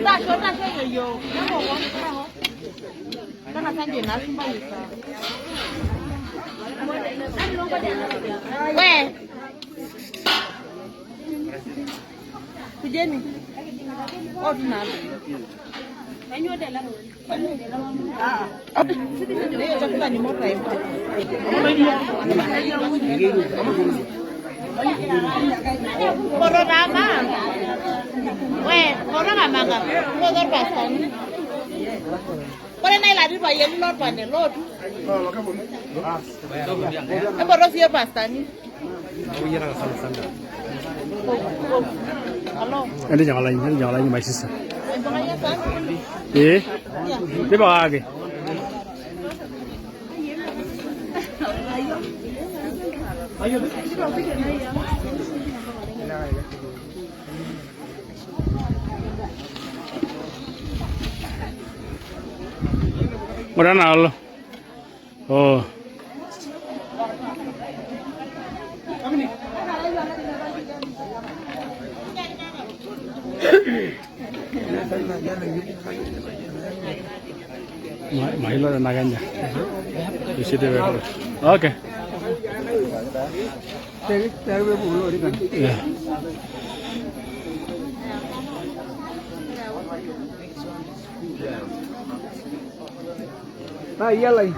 大学也有，那我太好。刚才三点拿去卖一下。We. Kujeni. Oh, tunalo. Hiyo chakula ni moto hivyo. Korona. We, korona manga. Kodor pastani. Ore naa ilati payiani lorpane lootu. Empoto siiyie irpastani. Alo. Entijing'a olaini my sister. Empakayia saa? Ee. Tipikakaki. Ng'ura enaalo. Oh. Mahilo tena Kenya. Okay. Yeah. Yalai.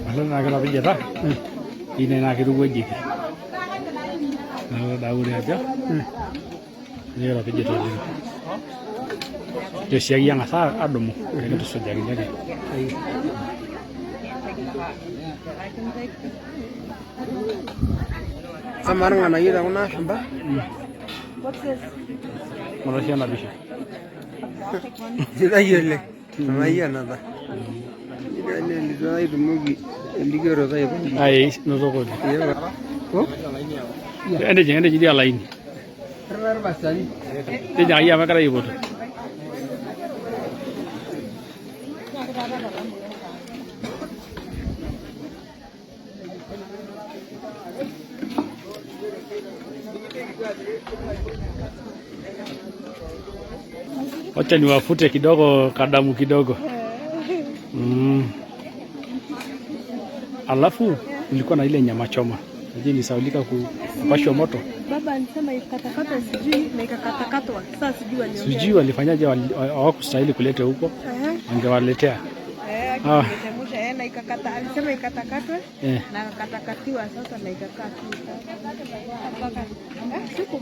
Alo naa kiropijita ine naa kirowuajieki naa ore ajo nikiropijita oleng tesiai ang'as adumu peekitusujakini ake. Amaa irng'anayio tekuna ashumpa? Ng'ura oshi ena pisha. Sidai oleng emayianata. Aitumoki elikioroto aikonji. Ai notoko. Entijing idia olaini. Tijing'a iyie amu egirai aipotu. Wacha niwafute kidogo kadamu kidogo. Alafu nilikuwa na ile nyama choma. Lakini nisaulika kupashwa moto. Baba alisema ikatakatwa sijui na ikakatakatwa. Sasa sijui waliongea. Sijui walifanyaje, hawakustahili kuleta huko. Wangewaletea. Akitemusha na ikakata, alisema ikatakatwe na akakatakatiwa sasa na ikakaa tu. Siku.